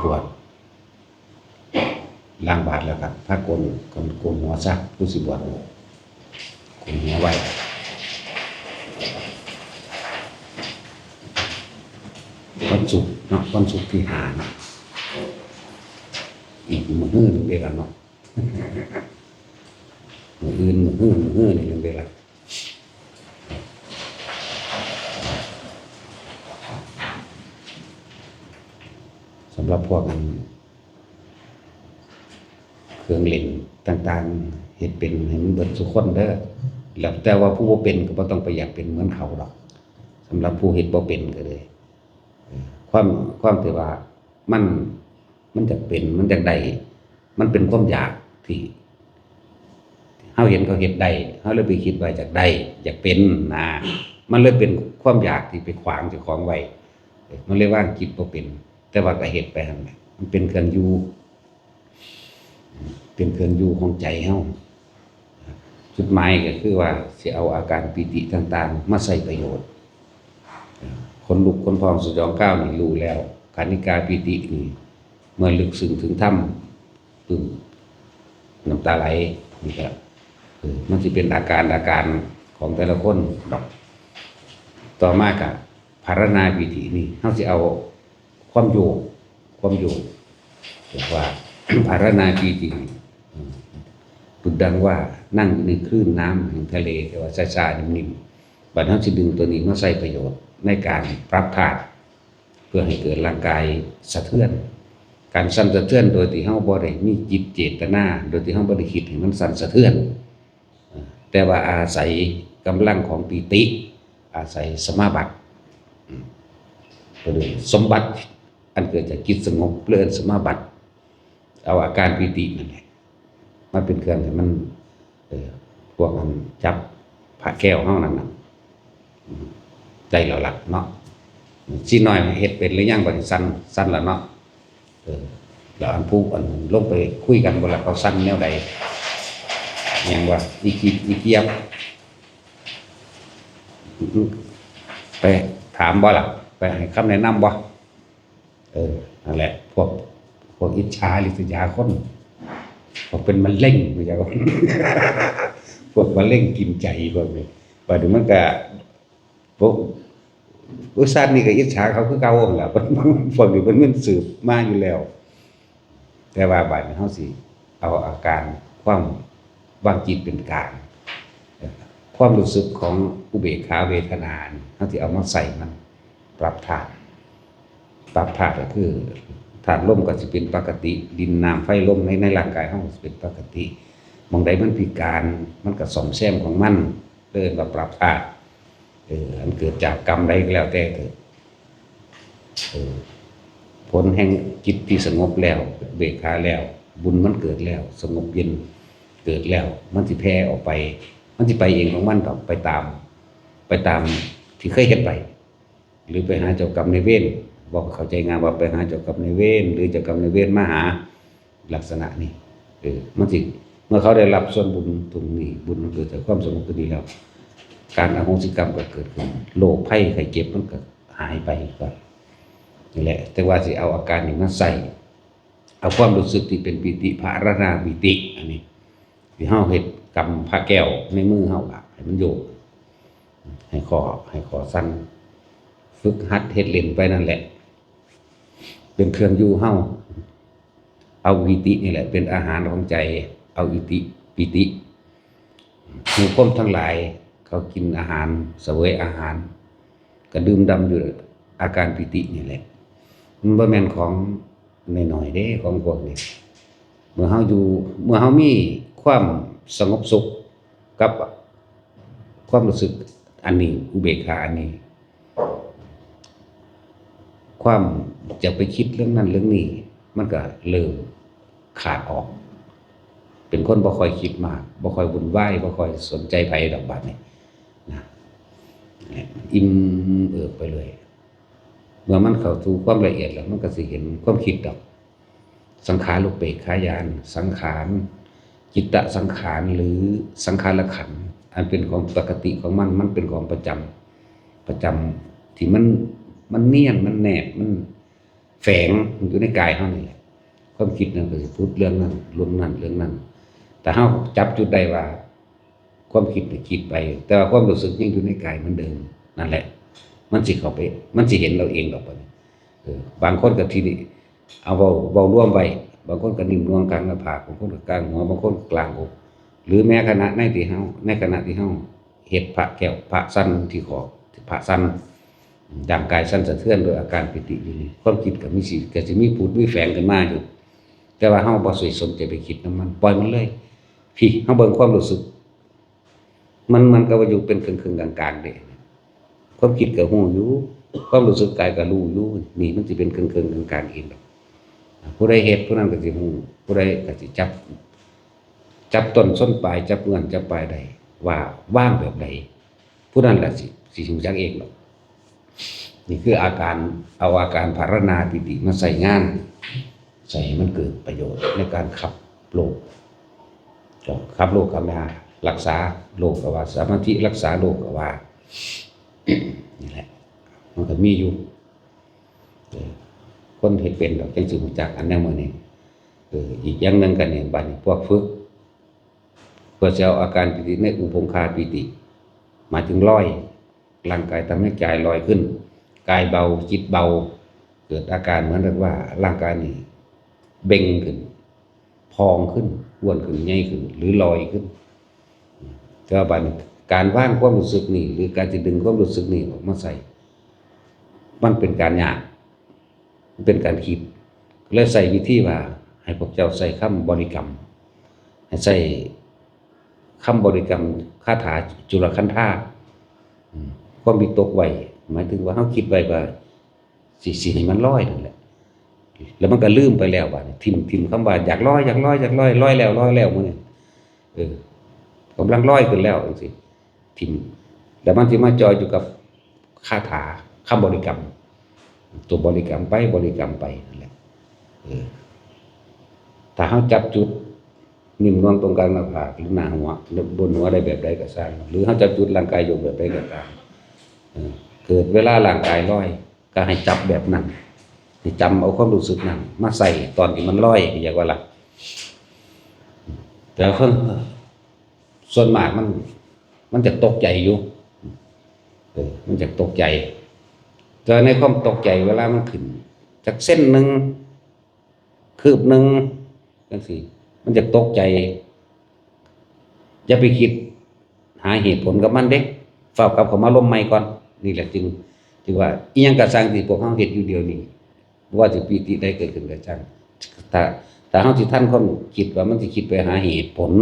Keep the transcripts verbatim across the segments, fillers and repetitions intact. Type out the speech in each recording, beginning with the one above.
บวช ล้างบาตรแล้วก็พาโกน โกน โกนหัวซะ ผู้สิบวช โกนหัวไว้ วันศุกร์เนาะ วันศุกร์ที่ห้าเนาะ อีกมื้อหนึ่งเด้อล่ะเนาะ มื้ออื่น มื้อฮื้อ มื้อฮื้อนี่หนึ่งเด้อล่ะ สำหรับพวกอัน เครื่องเล่นต่างๆ เฮ็ดเป็นให้มันเบิดซุคนเด้อ แล้วแต่ว่าผู้บ่เป็นก็บ่ต้องไปอยากเป็นเหมือนเขาดอก สำหรับผู้เฮ็ดบ่เป็นก็เลย เออ ความ ความที่ว่ามัน มันอยากเป็น มันอยากได้ มันเป็นความอยากที่ เฮาเห็นเขาเฮ็ดได้ เฮาเลยไปคิดว่าอยากได้ อยากเป็นนะ มันเลยเป็นความอยากที่ไปขวางเจ้าของไว้ เออ มันเลยวางจิตบ่เป็น แต่ว่าก็เฮ็ดไปหั่นแหละ มันเป็นเครื่องอยู่ เป็นเครื่องอยู่ของใจเฮา จุดหมายก็คือว่าสิเอาอาการปีติต่างๆ มาใช้ประโยชน์ ขนลุกขนพองสยองกล้าวนี่รู้แล้ว คณิกาปีตินี่ เมื่อลึกซึ้งถึงธรรม ปึ้ม น้ำตาไหล นี่ก็ เออ มันสิเป็นอาการ อาการของแต่ละคนดอก ต่อมาก็ภารณาปีตินี่ เฮาสิเอาความโยก ความโยก เรียกว่า ภารณาปีตินี่ เออ ดุจดังว่านั่งอยู่ในคลื่นน้ำแห่งทะเล แต่ว่าช้าๆ นิ่มๆ บัดเฮาสิดึงตัวนี้มาใช้ประโยชน์ในการปรับธาตุ เพื่อให้เกิดร่างกายสะเทือน การสั่นสะเทือนโดยที่เฮาบ่ได้มีจิตเจตนา โดยที่เฮาบ่ได้คิดให้มันสั่นสะเทือน เอ่อ แต่ว่าอาศัยกำลังของปีติ อาศัยสมาบัติ อืม ก็เลยสมบัติอันเกิดจากจิตสงบ เรียกสมาบัติ เอาอาการปีตินั่นแหละ มันเป็นเครื่องให้มัน เออ พวกมันจับพระแก้วเฮานั่นน่ะ อืม ได้แล้วล่ะเนาะ สิน้อยเฮ็ดเป็นหรือยัง บัดนี้สั่น สั่นแล้วเนาะ เออ แล้วอันผู้อันลงไปคุยกันบ่ล่ะ เขาสั่นแนวใด ยังว่า อีกีบ อีเกียบ ไปถามบ่ล่ะ ไปให้คำแนะนำบ่ เออ นั่นแหละ พวก พวกอิจฉาริษยาคน พวกเป็นมะเร็ง พวกมะเร็งกินใจพวกนี้ บัดนี้มันก็ พวก อุตส่าห์นี่ก็อิจฉาเขาคือเก่าหั่นล่ะ พวกนี้มัน มันสืบมาอยู่แล้ว แต่ว่าบัดนี้เฮาสิเอาอาการความวางจิตเป็นกลาง ความรู้สึกของอุเบกขาเวทนานี่ เฮาสิเอามาใส่มัน ปรับธาตุ ปรับธาตุก็คือ ธาตุลมก็สิเป็นปกติ ดินน้ำไฟลมใน ในร่างกายเฮาก็สิเป็นปกติ หม่องใดมันพิการ มันก็ซ่อมแซมของมัน เอิ้นว่าปรับธาตุ เออ อันเกิดจากกรรมใดก็แล้วแต่เถิด เออ ผลแห่งจิตที่สงบแล้ว อุเบกขาแล้ว บุญมันเกิดแล้ว สงบเย็นเกิดแล้ว มันสิแผ่ออกไป มันสิไปเองของมันดอก ไปตาม ไปตามที่เคยเฮ็ดไป หรือไปหาเจ้ากรรมนายเวร บอกเข้าใจง่ายว่าไปหาเจ้ากรรมนายเวร หรือเจ้ากรรมนายเวรมาหา ลักษณะนี้ เออ มันสิ เมื่อเขาได้รับส่วนบุญตรงนี้ บุญมันเกิดจากความสงบตัวนี้แล้ว การอโหสิกรรมก็เกิดขึ้น โรคภัยไข้เจ็บมันก็หายไปก่อน นี่แหละ แต่ว่าสิเอาอาการนี้มาใส่ เอาความรู้สึกที่เป็นปีติ ภารณาปีติ อันนี้ ที่เฮาเฮ็ดกำพระแก้วในมือเฮาล่ะ ให้มันโยก ให้ข้อ ให้ข้อสั่น ฝึกหัดเฮ็ดเล่นไปนั่นแหละ เป็นเครื่องอยู่เฮา เอาปีตินี่แหละเป็นอาหารของใจ เอาอิติ ปีติ หมู่คนทั้งหลายเขากินอาหาร เสวยอาหาร ก็ดื่มด่ำอยู่อาการปีตินี่แหละ มันบ่แม่นของน้อยๆเด้ ของพวกนี้ เมื่อเฮาอยู่ เมื่อเฮามีความสงบสุขกับความรู้สึกอันนี้ อุเบกขาอันนี้ ความจะไปคิดเรื่องนั้นเรื่องนี้ มันก็เริ่มขาดออก เป็นคนบ่ค่อยคิดมาก บ่ค่อยวุ่นวาย บ่ค่อยสนใจไผดอกบัดนี้นะ อิ่มเอิบไปเลย เมื่อมันเข้าสู่ความละเอียดแล้ว มันก็สิเห็นความคิดดอก สังขารุปเปกขาญาณ สังขาร จิตตสังขาร หรือสังขารขันธ์ อันเป็นของปกติของมัน มันเป็นของประจำ ประจำที่มัน มันเนียน มันแนบ มัน แฝงอยู่ในกายเฮานี่แหละ ความคิดนั่นก็สิพูดเรื่องนั้น เรื่องนั้น เรื่องนั้น แต่เฮาจับจุดได้ว่า ความคิดนี่คิดไป แต่ว่าความรู้สึกยังอยู่ในกายเหมือนเดิม นั่นแหละ มันสิเข้าไป มันสิเห็นเราเองดอกบัดนี้ เออ บางคนก็ทีนี้ เอาเว้า เว้ารวมไว้ บางคนก็นิ่มนวลกลางหน้าผาก บางคนก็กลางหัว บางคนก็กลางอก หรือแม้ขณะในที่เฮา ในขณะที่เฮาเฮ็ดพระแก้ว พระสั่นที่คอ พระสั่น ร่างกายสั่นสะเทือนโดยอาการปีติอยู่นี่ ความคิดก็มีสิ ก็สิมีผุดมีแฝงขึ้นมาอยู่ แต่ว่าเฮาบ่สิสนใจไปคิดนำมัน ปล่อยมันเลย พี้ เฮาเบิ่งความรู้สึก มัน มันก็ว่าอยู่เป็นครึ่งๆ กลางๆ เด้ ความคิดก็ฮู้อยู่ ความรู้สึกกายก็รู้อยู่ นี่มันสิเป็นครึ่งๆ กลางๆ เองดอก ผู้ใดเฮ็ดผู้นั้นก็สิฮู้ ผู้ใดก็สิจับ จับต้นชนปลาย จับเงื่อนจับปลายได้ ว่าวางแบบใด ผู้นั้นล่ะสิ สิรู้จักเองดอก นี่คืออาการ เอาอาการภาวนาปีติมาใช้งาน ใช้ให้มันเกิดประโยชน์ในการขับโรค ก็ขับโรค ขับยา รักษาโรคก็ว่า สมาธิรักษาโรคก็ว่า นี่แหละ มันก็มีอยู่ เออ คนเฮ็ดเป็นดอกจังสิรู้จักอันแนวมื้อนี้ เออ อีกอย่างหนึ่งก็นี่ บัดนี้พวกฝึก เพื่อจะเอาอาการปีติในอุปงคาปีติ หมายถึงลอย ร่างกายทำให้กายลอยขึ้น กายเบา จิตเบา เกิดอาการเหมือนกับว่าร่างกายนี่เบ่งขึ้น พองขึ้น อ้วนขึ้น ใหญ่ขึ้น หรือลอยขึ้น แต่ว่าบัดนี้การวางความรู้สึกนี่ หรือการจะดึงความรู้สึกนี่ออกมาใส่ มันเป็นการยาก มันเป็นการคิด เลยใช้วิธีว่า ให้พวกเจ้าใช้คำบริกรรม ให้ใช้คำบริกรรมคาถาจุลคันธา อืม ความวิตกไว้ หมายถึงว่าเฮาคิดไว้ว่า สิ สิให้มันลอยนั่นแหละ แล้วมันก็ลืมไปแล้วบัดนี้ ถิ่ม ถิ่มคำว่าอยากลอย อยากลอย อยากลอย ลอยแล้ว ลอยแล้วมื้อนี้ เออ กำลังลอยขึ้นแล้วจังซี่ ถิ่ม แล้วมันสิมาจ่ออยู่กับคาถา คำบริกรรม ตัวบริกรรมไป บริกรรมไปนั่นแหละ เออ ถ้าเฮาจับจุด นิ่มนวลตรงกลางหน้าผาก หรือหน้าหัว หรือบนหัวได้แบบใดก็ซ่าง หรือเฮาจับจุดร่างกายโยกแบบใดก็ตาม เออ เกิดเวลาร่างกายลอย ก็ให้จับแบบนั้น ให้จำเอาความรู้สึกนั้น มาใส่ตอนที่มันลอย เรียกว่าล่ะ แต่คนส่วนมากมัน มันจะตกใจอยู่ เออ มันจะตกใจ แต่ในความตกใจเวลามันขึ้น จักเส้นหนึ่ง คืบหนึ่ง จังซี่ มันจะตกใจ อย่าไปคิดหาเหตุผลกับมันเด้ ฟ้าวกลับเข้ามาลมใหม่ก่อน นี่แหละจึง จึงว่า อิหยังก็ซ่างที่พวกเฮาเฮ็ดอยู่เดี๋ยวนี้ บ่ว่าสิปีติใดเกิดขึ้นก็ซ่าง ถ้า ถ้าเฮาสิทันความคิดว่ามันสิคิดไปหาเหตุผล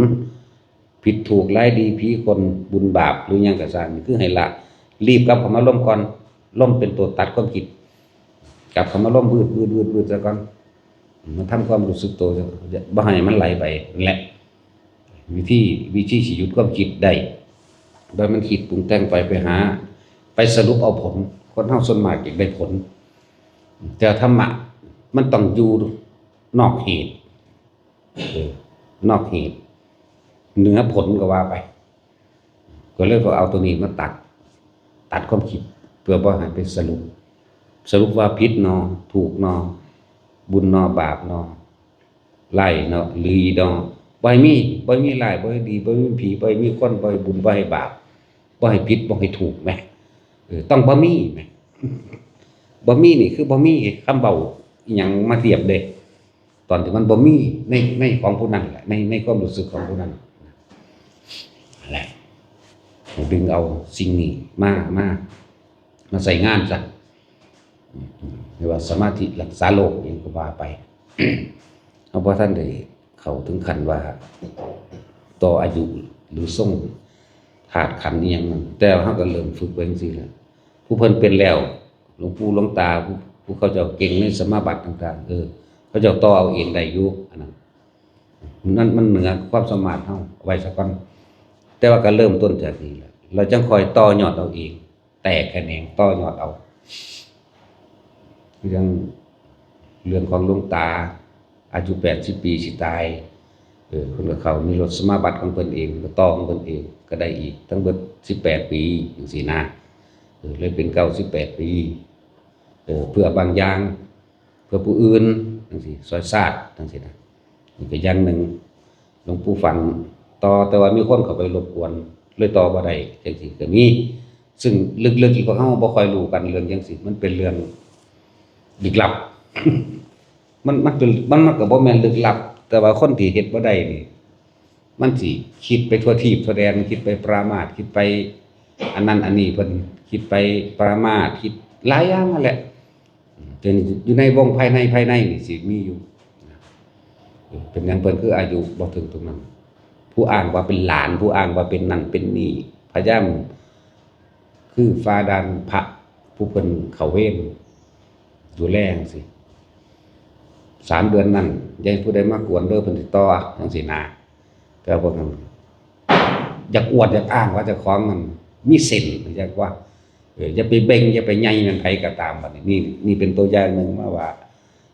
ผิดถูกร้ายดี ผีคน บุญบาป หรือหยังก็ซ่าง นี่คือให้ละ รีบกลับเข้ามาลมก่อน ลมเป็นตัวตัดความคิด กลับเข้ามาลมวืด วืด วืด วืดซะก่อน มาทำความรู้สึกตัว บ่ให้มันไหลไปนั่นแหละ วิธี วิธีสิหยุดความคิดได้ บ่ให้มันคิดปรุงแต่งไป ไปหา ไปสรุปเอาผล คนเฮาส่วนมากอยากได้ผล แต่ธรรมะมันต้องอยู่นอกเหตุ เออ นอกเหตุ เหนือผลก็ว่าไป ก็เลยเอาตัวนี้มาตัด ตัดความคิด เพื่อบ่ให้ไปสรุป สรุปว่าผิดเนาะ ถูกเนาะ บุญเนาะ บาปเนาะ ร้ายเนาะ ดีเนาะ บ่ให้มี บ่ให้มีร้าย บ่ให้ดี บ่ให้มีผี บ่ให้มีคน บ่ให้บุญ บ่ให้บาป บ่ให้ผิด บ่ให้ถูกแหม เออ ต้องบ่มีแหม บ่มีนี่คือบ่มีคำเว้าอิหยังมาเทียบเด้ ตอนที่มันบ่มีใน ในของผู้นั้นแหละ ใน ในความรู้สึกของผู้นั้น นั่นแหละ ให้ดึงเอาสิ่งนี้มา มา มาใช้งานซะ เรียกว่าสมาธิรักษาโรคอิหยังก็ว่าไป เฮาบ่ทันได้เข้าถึงขั้นว่า ต่ออายุหรือทรงธาตุขันธ์อิหยังนั่น แต่เฮาก็เริ่มฝึกไว้จังซี่แหละ ผู้เพิ่นเป็นแล้ว หลวงปู่หลวงตา ผู้ ผู้เขาเจ้าเก่งในสมาบัติต่างๆ เออ เขาเจ้าต่อเอาเองได้อยู่ อันนั้น นั่นมันเหนือความสามารถเฮา เอาไว้ซะก่อน แต่ว่าก็เริ่มต้นจากนี้แหละ เราจั่งค่อยต่อยอดเอาเอง แตกแขนงต่อยอดเอา อย่างเรื่องของหลวงตา อายุแปดสิบปีสิตาย เออ เพิ่นก็เข้านิโรธสมาบัติของเพิ่นเอง ก็ต่อของเพิ่นเอง ก็ได้อีกทั้งเบิดสิบแปดปีจังซี่นะ เออ เลยเป็นเก้าสิบแปดปี เออ เพื่อบางอย่าง วยผู้อื่นจังซี่ ซอยชาติจังซี่นะ นี่ก็อย่างหนึ่ง หลวงปู่ฝันต่อ แต่ว่ามีคนเข้าไปรบกวน เลยต่อบ่ได้จังซี่ก็มี ซึ่งลึกๆ พวกเฮาบ่ค่อยรู้กันเรื่องจังซี่ มันเป็นเรื่องลึกลับ มัน มันเป็น มัน มันก็บ่แม่นลึกลับ แต่ว่าคนที่เฮ็ดบ่ได้นี่ มันสิคิดไปทั่วทีปทั่วแดน คิดไปปรามาส คิดไปอันนั้นอันนี้ เพิ่นคิดไปปรามาส คิดหลายอย่างนั่นแหละ อืม แต่อยู่ในวงภายใน ภายในนี่สิมีอยู่ เป็นหยังเพิ่นคืออายุบ่ถึงตรงนั้น ผู้อ้างว่าเป็นหลาน ผู้อ้างว่าเป็นนั่นเป็นนี่ พยายาม คือฝ่าด่านพระผู้เพิ่นเข้าเวรดูแลจังซี้ สามเดือนนั้น อย่าให้ผู้ใดมากวนเด้อ เพิ่นสิต่อจังซี้นะ แต่ว่าพวกนั้น อยากอวดอยากอ้างว่าเจ้าของมันมีเส้น อยากว่า เออ อย่าไปเบ่ง อย่าไปใหญ่แม่นไผก็ตาม บัดนี้ นี่ นี่เป็นตัวอย่างหนึ่งมาว่า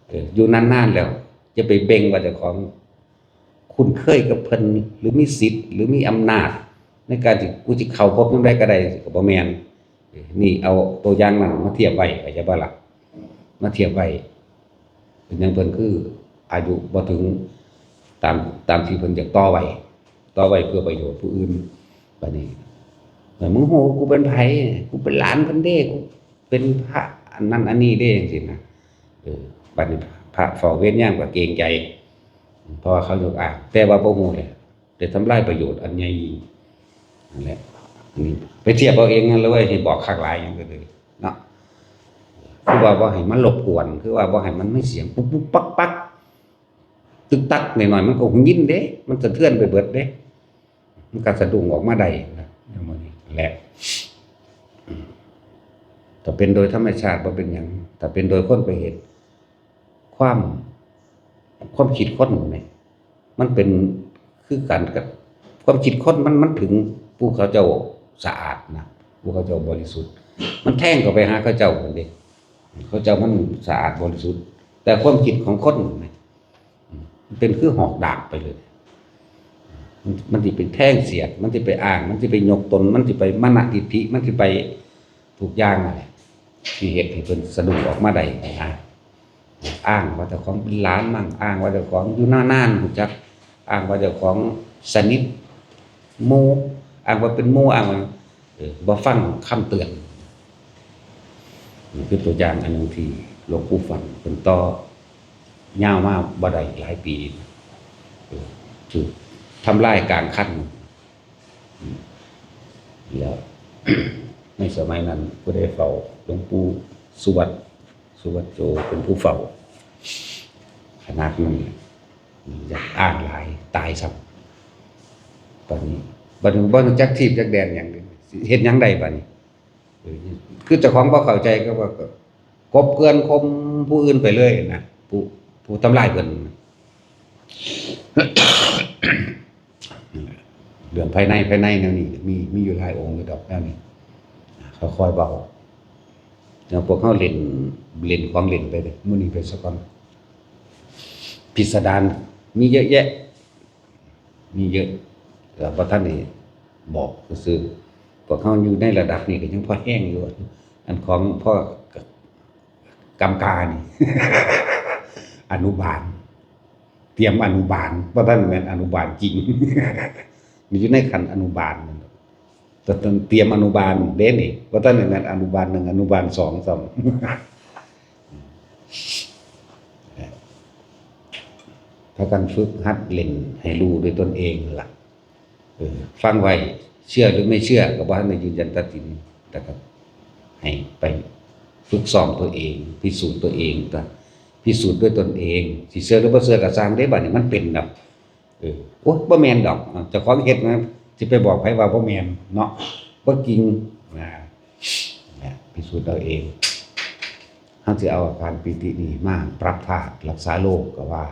เออ อยู่นานๆแล้ว อย่าไปเบ่งว่าเจ้าของ คุ้นเคยกับเพิ่น หรือมีสิทธิ์ หรือมีอำนาจ ในการที่กูสิเข้าพบยามใดก็ได้ ก็บ่แม่น เออ นี่เอาตัวอย่างนั้นมาเทียบไว้ เข้าใจบ่ล่ะ มาเทียบไว้ เป็นหยังเพิ่นคืออายุบ่ถึงตาม ตามที่เพิ่นอยากต่อไว้ ต่อไว้เพื่อประโยชน์ผู้อื่น บัดนี้ เออ มึงฮู้ว่ากูเป็นไผ กูเป็นหลานเพิ่นเด้ กูเป็นพระอันนั้นอันนี้เด้ จังซี้นะ เออ บัดนี้พระเฝ้าเวรยามก็เกรงใจ เพราะว่าเขายกอ้าง แต่ว่าบ่ฮู้เลย ได้ทำลายประโยชน์อันใหญ่ยิ่ง นั่นแหละ อันนี้ไปเทียบเอาเองนั่นเลย สิบอกคักหลายหยังก็เลย เนาะ คือว่าบ่ให้มันรบกวน คือว่าบ่ให้มันมีเสียงปุ๊บปุ๊บปั๊บปั๊บ ตึกตักหน่อยๆ มันก็หงุดหงิดเด้ มันสะเทือนไปเบิดเด้ มันก็สะดุ้งออกมาได้นะ อย่างมื้อนี้แหละ ถ้าเป็นโดยธรรมชาติบ่เป็นหยัง ถ้าเป็นโดยคนไปเฮ็ด ความ ความคิดคนนี่ มันเป็นคือกันกับความคิดคน มัน มันถึงผู้เขาเจ้าสะอาดนะ ผู้เขาเจ้าบริสุทธิ์ มันแทงเข้าไปหาเขาเจ้าคนเด้ เขาเจ้ามันสะอาดบริสุทธิ์ แต่ความคิดของคนนี่ มันเป็นคือหอกดาบไปเลย มัน มันสิไปแทงเสียด มันสิไปอ้าง มันสิไปยกตน มันสิไปมานะทิฐิ มันสิไปทุกอย่างนั่นแหละ ที่เฮ็ดให้เพิ่นสะดุ้งออกมาได้นะ อ้างว่าเจ้าของเป็นหลานมั่ง อ้างว่าเจ้าของอยู่นานๆ รู้จัก อ้างว่าเจ้าของสนิทหมู่ อ้างว่าเป็นหมู่ อ้างว่า เออ บ่ฟังคำเตือน นี่คือตัวอย่างอันหนึ่งที่หลวงปู่ฝันเพิ่นต่อยาวมาบ่ได้หลายปี เออ ถูกทำลายกลางคัน อืม แล้ว ในสมัยนั้นผู้ใดเฝ้า หลวงปู่สุวัต สุวัตโจเป็นผู้เฝ้า ขนาดนั้นอยากอ้างหลาย ตายซ้ำ บัดนี้ บัดนี้บ่รู้จักทีบจักแดนหยังเลย สิเฮ็ดหยังได้บัดนี้ เออ คือเจ้าของบ่เข้าใจก็ว่า ก็กบเกลื่อนข่มผู้อื่นไปเลยนะ ผู้ ผู้ทำลายเพิ่น เรื่องภายใน ภายในแนวนี้ มี มีอยู่หลายองค์อยู่ดอกแนวนี้ ค่อยๆเว้า แล้วพวกเฮาเล่น เล่นของเล่นไปเด้อ มื้อนี้ไปซะก่อน พิสดารมีเยอะแยะ มีเยอะ แต่บ่ทันได้บอกซื่อๆ พวกเฮาอยู่ในระดับนี้ก็ยังพอแฮงอยู่ อันของพ่อกำกานี่ อนุบาล เตรียมอนุบาล บ่ทันแม่นอนุบาลจริง นี่อยู่ในขั้นอนุบาลนั่นแหละ แต่ต้องเตรียมอนุบาลเด้นี่ บ่ทันแม่นอนุบาลหนึ่ง อนุบาลสองซ้ำ พากันฝึกหัดเล่นให้รู้ด้วยตนเองนั่นล่ะ เออ ฟังไว้ เชื่อหรือไม่เชื่อก็บ่ทันได้ยืนยันตัดสิน แต่ก็ให้ไปฝึกซ้อมตัวเอง พิสูจน์ตัวเอง ก็พิสูจน์ด้วยตนเอง สิเชื่อหรือบ่เชื่อก็ซ่างเด้ บัดนี้มันเป็นดอก เออ โอ๊ย บ่แม่นดอก เจ้าของเฮ็ดนะ สิไปบอกไผว่าบ่แม่นเนาะ บ่จริง นะ นะ พิสูจน์เอาเอง เฮาสิเอาอาการปีตินี้มาปรับธาตุรักษาโรคก็ว่า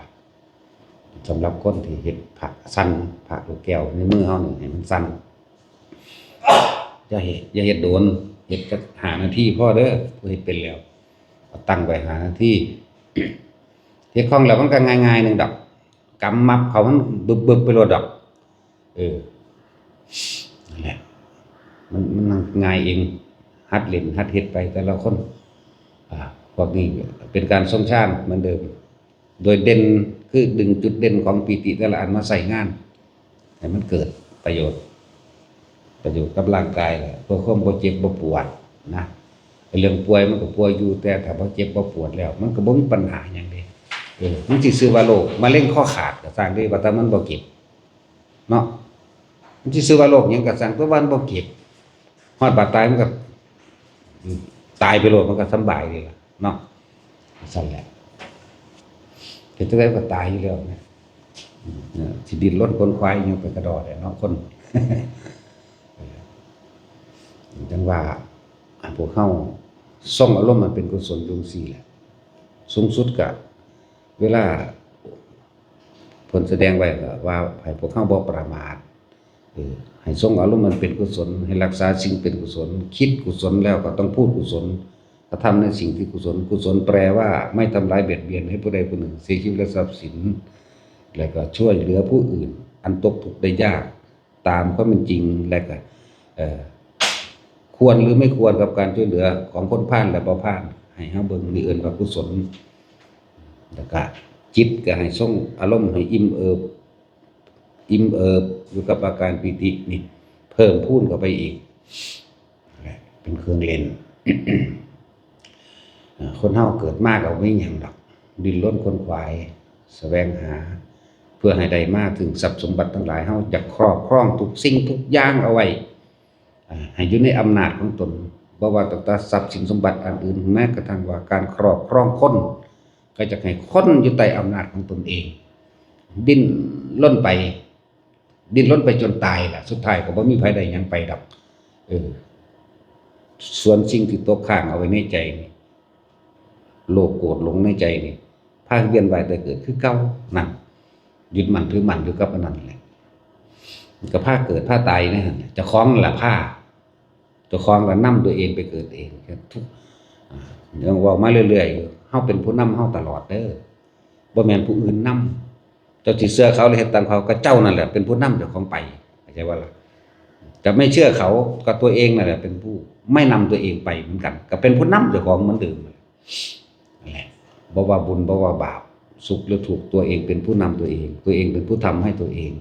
สำหรับคนที่เฮ็ดพระสั่น พระลูกแก้วในมือเฮานี่ให้มันสั่น อย่าเฮ็ด อย่าเฮ็ดโดน เฮ็ดจักห้านาทีพอเด้อ ผู้เฮ็ดเป็นแล้ว เอาตั้งไว้ห้านาที เฮ็ดคล่องแล้วมันก็ง่ายๆหนึ่งดอก กำมับเขามันบึบๆไปโลดดอก เออ นั่นแหละ มัน มันง่ายเอง หัดเล่น หัดเฮ็ดไปแต่ละคน อ่า พวกนี้เป็นการทรงฌานเหมือนเดิม โดยเด่นคือดึงจุดเด่นของปีติแต่ละอันมาใส่งาน ให้มันเกิดประโยชน์ ประโยชน์กับร่างกายแหละ เพื่อความบ่เจ็บบ่ปวดนะ เรื่องป่วยมันก็ป่วยอยู่ แต่ถ้าบ่เจ็บบ่ปวดแล้ว มันก็บ่มีปัญหาหยังเด้ เออ มันสิชื่อว่าโรคมะเร็งคอขาดก็ซ่างเด้ ว่าแต่มันบ่เจ็บ เนาะ มันสิชื่อว่าโรคหยังก็ซ่าง แต่ว่ามันบ่เจ็บ ฮอดบาดตายมันก็ ตายไปโลด มันก็สำบายดีล่ะเนาะ ซั่นแหละ เฮ็ดจั่งใด๋ก็ตายอยู่แล้วนะ เออ สิดิ้นรนขนขวายอยู่ไปกระดอแหละเนาะ คน จั่งว่า พวกเฮาทรงอารมณ์มันเป็นกุศลอยู่จั่งซี้แหละ สูงสุดก็เวลา เพิ่นแสดงไว้ก็ว่าให้พวกเฮาบ่ประมาท เออ ให้ทรงอารมณ์มันเป็นกุศล ให้รักษาสิ่งเป็นกุศล คิดกุศลแล้วก็ต้องพูดกุศล กระทำในสิ่งที่กุศล กุศลแปลว่าไม่ทำร้ายเบียดเบียนให้ผู้ใดผู้หนึ่งเสียชีวิตและทรัพย์สิน และก็ช่วยเหลือผู้อื่นอันตกทุกข์ได้ยาก ตามความเป็นจริง และก็ เอ่อ ควรหรือไม่ควรกับการช่วยเหลือของคนพาลและบ่พาล ให้เฮาเบิ่ง นี่เอิ้นว่ากุศล แล้วก็จิตก็ให้ทรงอารมณ์ให้อิ่มเอิบ อิ่มเอิบอยู่กับอาการปีตินี่ เพิ่มพูนเข้าไปอีก เป็นเครื่องเล่น เอ่อ คนเฮาเกิดมาก็บ่มีหยังดอก ดิ้นรนขนขวาย แสวงหา เพื่อให้ได้มาถึงทรัพย์สมบัติทั้งหลาย เฮาอยากครอบครองทุกสิ่งทุกอย่างเอาไว้ อ่า ให้อยู่ในอำนาจของตน บ่ว่าตั้งแต่ทรัพย์สินสมบัติอันอื่น แม้กระทั่งว่าการครอบครองคน ก็อยากให้คนอยู่ใต้อำนาจของตนเอง ดิ้นรนไป ดิ้นรนไปจนตายล่ะ สุดท้ายก็บ่มีไผได้หยังไปดอก เออ ส่วนสิ่งที่ตกค้างเอาไว้ในใจนี่ โลภโกรธหลงในใจนี่ พาเวียนว่ายตายเกิดคือเก่า นั่น ยึดมั่นถือมั่นอยู่กับอันนั้นแหละ ก็พาเกิดพาตายในหั่นแหละ เจ้าของนั่นล่ะพา เจ้าของก็นำตัวเองไปเกิดเอง ทุก อ่า ยังเว้ามาเรื่อยๆอยู่ เฮาเป็นผู้นำเฮาตลอดเด้อ บ่แม่นผู้อื่นนำ เจ้าสิเชื่อเขาหรือเฮ็ดตามเขา ก็เจ้านั่นแหละเป็นผู้นำเจ้าของไป เข้าใจบ่ล่ะ จะไม่เชื่อเขา ก็ตัวเองนั่นแหละเป็นผู้ไม่นำตัวเองไปเหมือนกัน ก็เป็นผู้นำเจ้าของเหมือนเดิมนั่นแหละ นั่นแหละ บ่ว่าบุญบ่ว่าบาป สุขหรือทุกข์ ตัวเองเป็นผู้นำตัวเอง ตัวเองเป็นผู้ทำให้ตัวเอง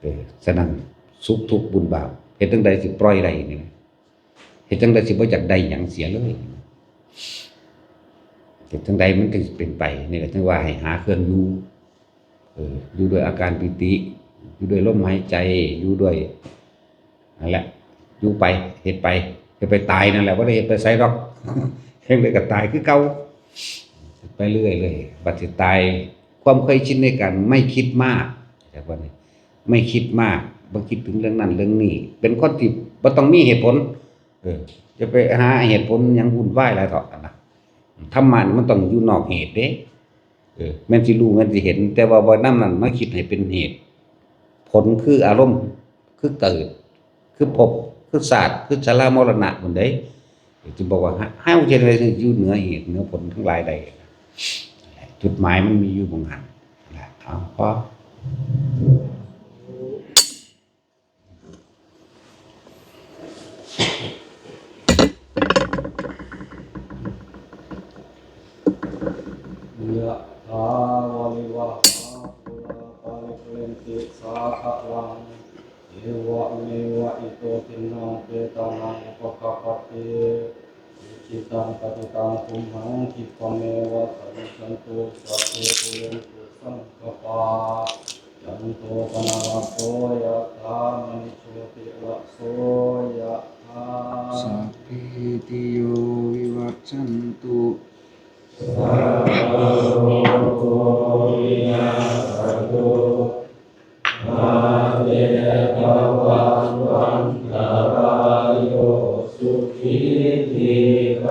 เออ ฉะนั้นสุขทุกข์บุญบาป เฮ็ดจั่งใดสิปล่อยได้นี่นะ เฮ็ดจั่งใดสิบ่อยากได้หยังเสียเลย เฮ็ดจั่งใดมันถึงสิเป็นไป นี่ก็จั่งว่าให้หาเครื่องอยู่ เออ อยู่ด้วยอาการปีติ อยู่ด้วยลมหายใจ อยู่ด้วย นั่นแหละ อยู่ไป เฮ็ดไป เฮ็ดไปตายนั่นแหละ บ่ได้เฮ็ดไปไสดอก เฮ็ดไปก็ตายคือเก่า ไปเรื่อยเลย บัดสิตาย ความเคยชินในการไม่คิดมาก เข้าใจบ่นี่ ไม่คิดมาก บ่คิดถึงเรื่องนั้นเรื่องนี้ เป็นคนที่บ่ต้องมีเหตุผล เออ จะไปหาเหตุผลหยังวุ่นวายหลายเถาะนะ ธรรมะนี่มันต้องอยู่นอกเหตุเด้ เออ แม่นสิรู้ แม่นสิเห็น แต่ว่าบ่นำนั้นมาคิดให้เป็นเหตุ ผลคืออารมณ์ คือเกิด คือภพ คือชาติ คือชรามรณะพุ้นเด้ จึงบอกว่า เฮาจะได้อยู่เหนือเหตุเหนือผลทั้งหลายได้ จุดหมายมันมีอยู่หม่องหั้น นั่นแหละ เอา พอ ยะถาวาริวะหาปูราปาริปูเรนติสาคะลัง เอวะเมวะอิโตทินนังเปตานังอุปะคะปะติ อิจิตังปะจิตังตุมหังคิปะเมวะสะมิชฌันตุ สัพเพปูเรนตุสังกปา จันโทปนรสโสยะถามณิโชติระโสยะถา สัพพิติโยวิวัชชัน